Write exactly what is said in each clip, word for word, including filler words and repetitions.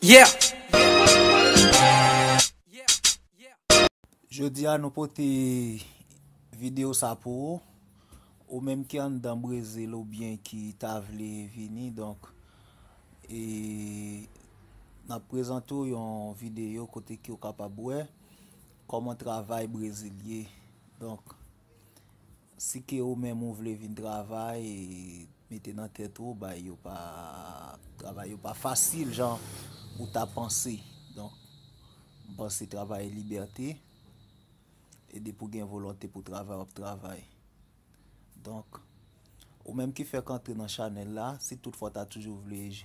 Yeah. Jodi a nou pote videyo sa pou ou. Ou menm ki anndan Brezil oubyen ki ta vle vini, donk, e, n ap prezante w yon videyo kote ke w kapab wè kòman travay Brezil ye. Donk, si ke ou menm ou vle vin travay, e, mete nan tèt ou, bay yo pa, travay yo pa fasil jan ou ta panse. Donk, m panse travay libète, e depi w gen volonte pou travay, w ap travay. Donk, ou menm ki fèk antre nan chanèl la, si toutfwa w ta toujou vle j-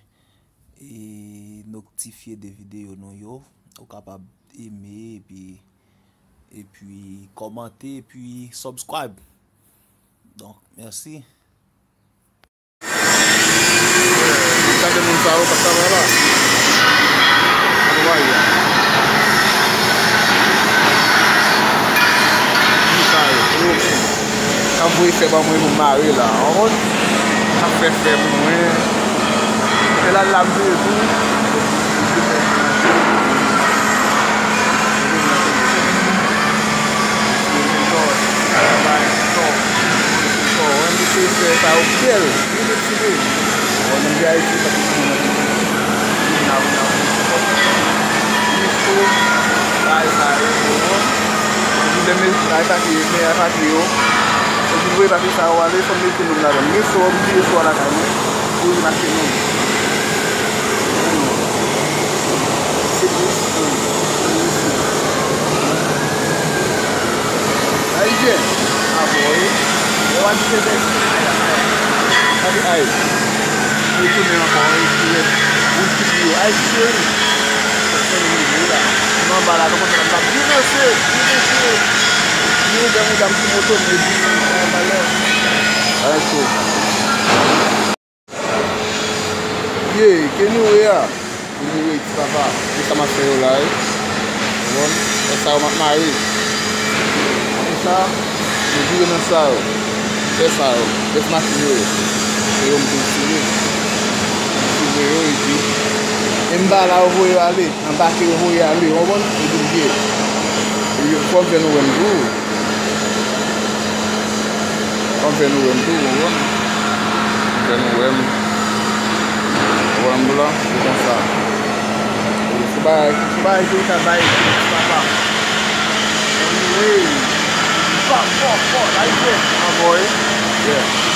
e notifye de videyo nou yo, ou kapab eme epi, epi kòmante epi subscribe. Donk, mèsi. Gade moun sa yo pa t travay la. Travay la. Ki sa yo? Yo k ap voye fè ban mwen pou m mare la. Ou konprann? K ap fè fè pou mwen. E la, la m veye tou. Travay ankò. Ankò, wè, m te fè sa yo bèl. Wi, mesye. Bon, nou vin Ayiti, sa te fini nan vin nan vin. Wi, fo. Bagay sa yo, yo, yo. Epi lè men bagay papye, men a papye yo. Epi voye papye sa yo ale, fò m mete non m ladan. Gen fo, m bliye fo a lakay mwen. Wi, mache non. Se pou Ayisyen. Apo, wi. Yo pa di se bèl. Gade, ay. Yo tounen ankò, wi. Wout ki pi yo. Ay, cheri. Nan ba la, nou konn sa, byen ranse, byen ranse. Ni ou menm, ou dam ki moto, men di, ay, malè. Ay, cheri. Ye, Kenny Ray a. Kenny Ray, ti papa. Se sa m ap fè yo la, wi. Ou konprann? Fè sa yo m ap mare. Apre sa, yo vire nan sa yo. Fè sa yo. Bèf machin yo ye. Se yo m te tire. M tire yo, epi. E m ba la, yo voye yo ale. Anbake yo voye ale, ou konprann? Epi l ye. Epi fò m fè nou wè m tou. Fò m fè nou wè m tou, ou konprann? Fè nou wè m. Ou konprann m la? Se konsa. Se bagay, se bagay ke ou ta bay, papa. Anyway. Fò, fò, fò, la, li fè. Anvoye. Yeah.